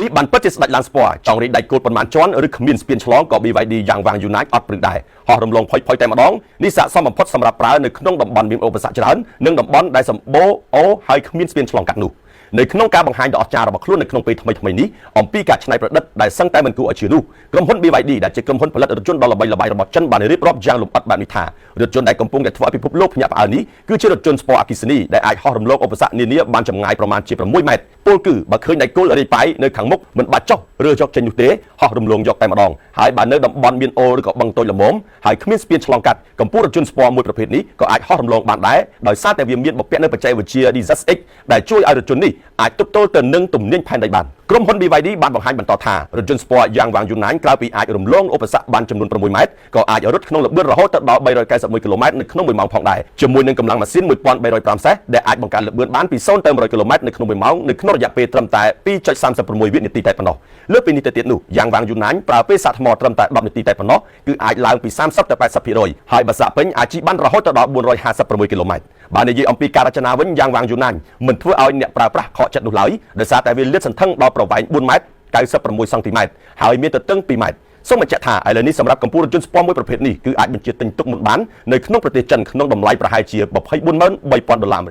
នេះបានពិតជាស្ដេចឡានស្ពណ៌ចង់រីកដៃគោលប៉ុន្មានជាន់ឬគ្មានស្ពានឆ្លងក៏ BYD Yangwang U9 អត់ព្រឹកដែរហោះរំលងផុយៗតែម្ដងនេះស័ក្តិសមបំផុតសម្រាប់ប្រើនៅក្នុងតំបន់មានឧបសគ្គច្រើននិងតំបន់ដែលសម្បូរអូហើយគ្មានស្ពានឆ្លងកាត់នោះនៅក្នុងការបង្ហាញដ៏អស្ចារ្យរបស់ខ្លួននៅក្នុងពេលថ្មីៗនេះអំពីការច្នៃប្រឌិតដែលសឹងតែមិនគួរឲ្យជឿនោះក្រុមហ៊ុន BYD ដែលជាក្រុមហ៊ុនផលិតរថយន្តដ៏ល្បីល្បាញរបស់ចិនបានរៀបរាប់យ៉ាងលម្អិតបែបនេះថារថយន្តដែលកំពុងតែធ្វើឲ្យពិភពលោកភ្ញាក់ផ្អើលនេះគឺជារថយន្តស្ពរអគ្គិសនីដែលអាចហោះរំលងឧបសគ្គនានាបានចម្ងាយប្រមាណជា6ម៉ែត្រពលគឺបើឃើញដៃគោលរាយប៉ាយនៅខាងមុខមិនបាច់ចុះរើយកចេញនោះទេហោះរំលងយកតែម្ដងហើយបើនៅតំបន់មានអូរឬក៏បឹងតូចល្មមហើយគ្មានស្ពានឆ្លងកាត់កម្ពុជារថយន្តស្ពរមួយប្រភេទនេះក៏អាចហោះរំលងបានដែរដោយសារតែវាមានបំពាក់នូវបច្ចេកវិទ្យា DZX ដែលជួយឲ្យរថយន្តនេះអាចទប់ទល់ទៅនឹងទំនាញផែនដីបានក្រុមហ៊ុន BYD បានបង្ហាញបន្តថារថយន្តស្ពរយ៉ាងវ៉ាងយូណាញក្រៅពីអាចរំលងឧបសគ្គបានចំនួន6ម៉ែត្រក៏អាចរត់ក្នុងល្បឿនរហូតទៅដល់391គីឡូម៉ែត្រនៅក្នុង1ម៉ោងផងដែរជាមួយនឹងកម្លាំងម៉ាស៊ីន1305សេះដែលអាចបង្កើនល្បឿនបានពី0ទៅ100គីឡូម៉ែត្រនៅក្នុង1ម៉ោងនៅក្នុងរយៈពេលត្រឹមតែ2.36វិនាទីតែប៉ុណ្ណោះលើសពីនេះទៅទៀតនោះយ៉ាងវ៉ាងយូណាញប្រើពេលសាកថ្មត្រឹមតែ10នាទីតែប៉ុណ្ណោះគឺអាចឡើងពី30ទៅ80%ហើយបើសាកពេញអាចជិះបានរហូតទៅដល់456គីឡូម៉ែត្របើនិយាយអំពីការរចនាវិញយ៉ាងវ៉ាងយូណាញមិនធ្វើឲ្យអ្នកប្រើប្រាស់ខកចិត្តនោះឡើយដោយសារតែវាលាតសន្ធឹងដល់ប្រវែង4ម៉ែត្រ96សង់ទីម៉ែត្រហើយមានទទឹង2ម៉ែត្រសូមបញ្ជាក់ថាឥឡូវនេះសម្រាប់កម្ពុជារថយន្តស្ពណ៌មួយប្រភេទនេះគឺអាចបញ្ជាទិញទុកមុនបាននៅក្នុងប្រទេសចិនក្នុងតម្លៃប្រហែលជា243,000ដុល្លារអាមេរិក។